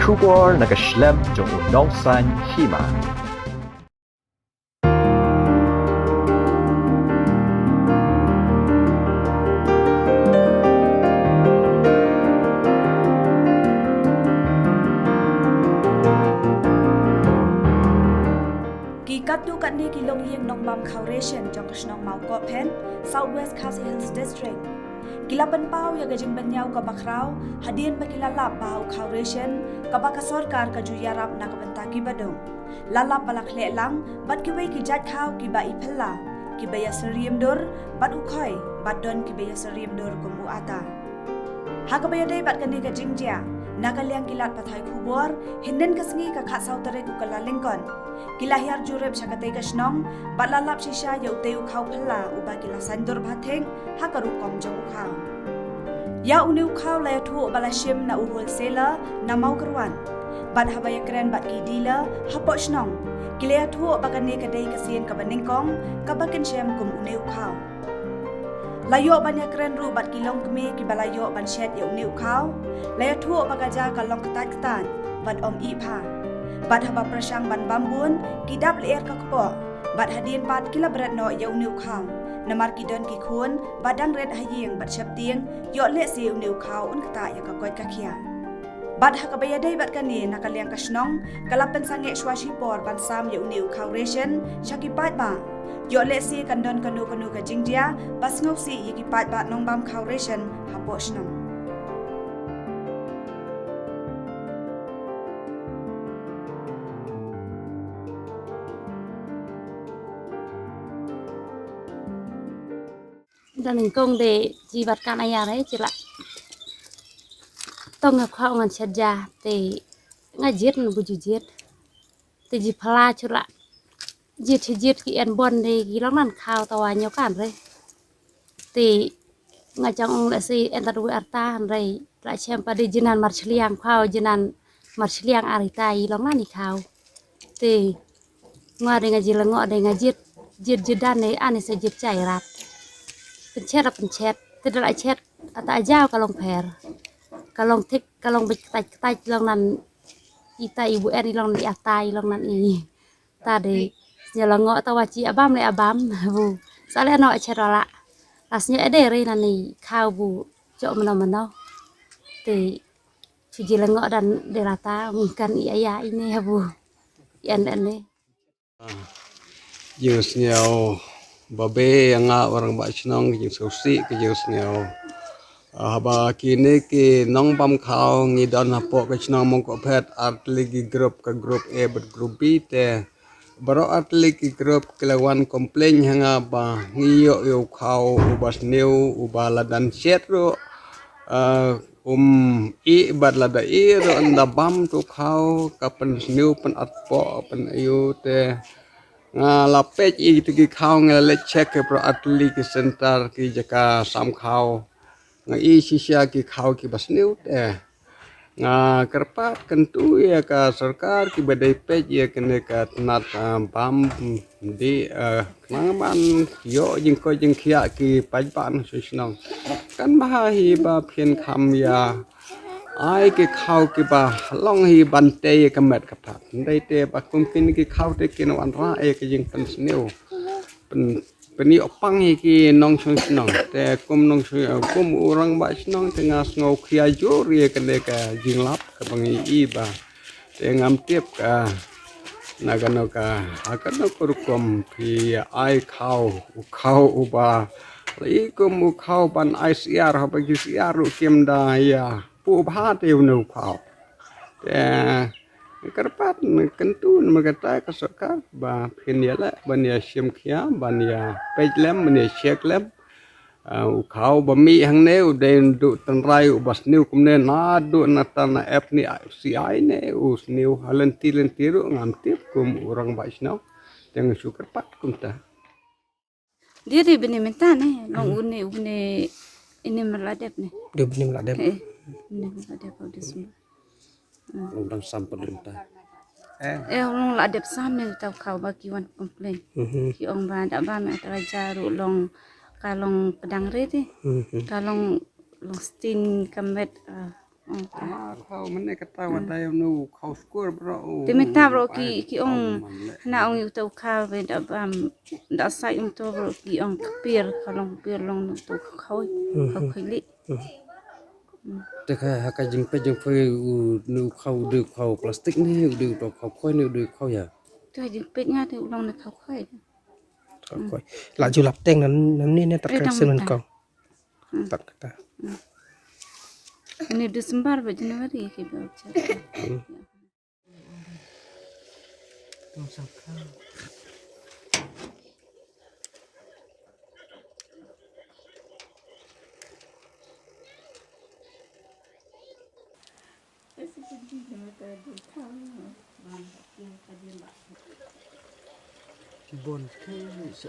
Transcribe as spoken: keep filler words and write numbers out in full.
Khubor na ka shlem jong u nongsan hima. Ki katto katne ki longïing nongbam khaw ration jong ka shnong Mawkohphet, South West Khasi Hills District, ki la pynpaw ïa ka jingbynñiaw kaba khraw hadien ba ki la lap ba u khaw ration kaba ka sorkar ka ju ïarap na ka bynta kiba duk la lap ba la khleh lang bad kiwei ki jait khaw kiba i phylla, kiba ïasyriem dur bad u khoi, bad don kiba ïasyriem dur kum u ata. Ha kaba ïadei bad kane ka jingjia, na ka liang ki lad pathai khubor, hynnin ka sngi ka khatsaw tarik u Kyllalyngkot, ki la hiar jurip sha katei ka shnong bad la lap shisha ïa utei u khaw phylla uba ki la saiñdur bha thik ha ka rukom jong u khaw. Ïa une u khaw la ïathuh ba la shim na u wholesaler na Mawkyrwat, bad haba ïakren bad ki dealer hapoh shnong, ki la ïathuh ba kane ka dei ka sien kaba nyngkong kaba kin shem kum une u khaw. La ïoh ban ïakren ruh bad ki longkmie kiba la ïoh ban shet ïa une u khaw. La ïathuh ba ka ja ka long ktait ktait bad ym ih bha. Bad haba pyrshang ban bam bun, ki dap lyer ka kpoh. Bad hadien pat ki la bret noh ïa une u khaw, namar ki don ki khun ba dang rit ha ïing bad sheptieng, ïoh lehse une u khaw un ktah ïa ka koit ka khiah. Bad ha kaba ïadei bad kane, na ka liang ka shnong ka la pynsangeh shuwa shipor ban sam ïa une u khaw ration sha ki paidbah. Ïoh lehse kan don kano kano ka jingjia ba sngewsih ïa ki paidbah nongbam khaw ration hapoh shnong. Da nyngkong de ji bad kan aya re ji la tong nga khwa ngan shet ja te nga jied na bu ju jied te ji phala chu la jied chi jied ki en bon de ki long nan khaw tawa nyo kan re te nga chang ong le si en ta du arta han re la chem pa de jinan mar chliang khaw jinan mar chliang arita i long nan i khaw te nga de nga ji la ngo de nga jied jied jied dan ne ani sa jied chai rat. Pynchet ap pynchet te da la chet ata ajaw ka long pher ka long thik ka long bit ktait ktait long nan ita i bu en i long nan i ata i long nan i ta de snya la ngo ta wa chi abam le abam bu sa le no chet la la snya ede re nan i khaw bu chok mano mano te chu ji la ngo dan de rata mungkan i aya i ne habu i an an ne. Jingsngew babe ïa nga orang ba chnong jingsngewsih ka jingsngew. Ah, haba kine ki nongbam khaw ngi don hapoh ka chnong Mongkohphet artylli ki group ka group A bad group B te baroh artylli ki group ki la wan complain ha nga ba ngi ïoh ïa u khaw uba sniew uba la dan shet ruh. Ah, um ih bad lada ih ruh ynda bam tu khaw ka pynsniew pynatpoh pyn ayu te nga la peit ïa kitu ki khaw nga la leit check ki pro atli ki center ki jaka sam khaw nga ih shisha ki khaw kiba sniew te nga kyrpad kyntu ïa ka sorkar kiba dei peit ïa kane ka tnat, ah, bam di, ah, khnang ban ïoh jingkoit jingkhiah ki paidbah na shisnong kan bha hi ba phin kham ïa ai ki khaw kiba long hi ban tei ka met ka phat. Ndei te ba kum kine ki khaw te kin wanrah ïa ka jingpynsniew. Pyn pynïoh pang ïa ki nongshong shnong te kum nongshong kum u rangbah shnong te nga sngew khia jur ïa kane ka jinglap kaba ngi i ba te ngam tip ka na kano ka ha kano ka rukom phi ai khaw u khaw uba i kum u khaw ban ai siar haba ki siar ruh kim da ïa pu bha te u ne u khaw. Te kyrpad kyntu namar kata ka sorkar ba phin ïa leh ban ïa shim khia ban ïa peit lem ban ïa check lem. Ah, u khaw ba mih hangne u dei du tynrai uba sniew kumne naduh na tan na ep ni C I ne u sniew ha lynti lynti ruh ngam tip kum u rangbah shnong. Te nga shu kyrpad kumta. Diri bini mynta ne long une une ini meladep ne. Dia bini meladep. Eh, ini meladep au di semua. Long dang sam pun mynta. Eh, long ladep sam ne tau kau bagi wan complain. Ki ong ba da ba me tau aja ru long ka long pedang re ti. Ka long long sting kamet, ah, Ah, khaw mynne kata wat dei u khaw skur bro. Te mynta bro ki, ki ong, hana ong ïa uto u khaw ba da bam, da sai ong to bro ki ong kpier, ka long kpier long uto u khaw, khaw khoi lih. Te ka ha ka jingpeit jingphoi u, ne u khaw u dei u khaw plastik ne u dei uto u khaw khoi ne u dei u khaw ïa? Te ha jingpeit nga te u long ne khaw khoi. Khaw khoi. La ju lap teng nan, nan ne ne tat ka sim nan kong. Tat kata. Ini December ba January ki ba. Bon, sa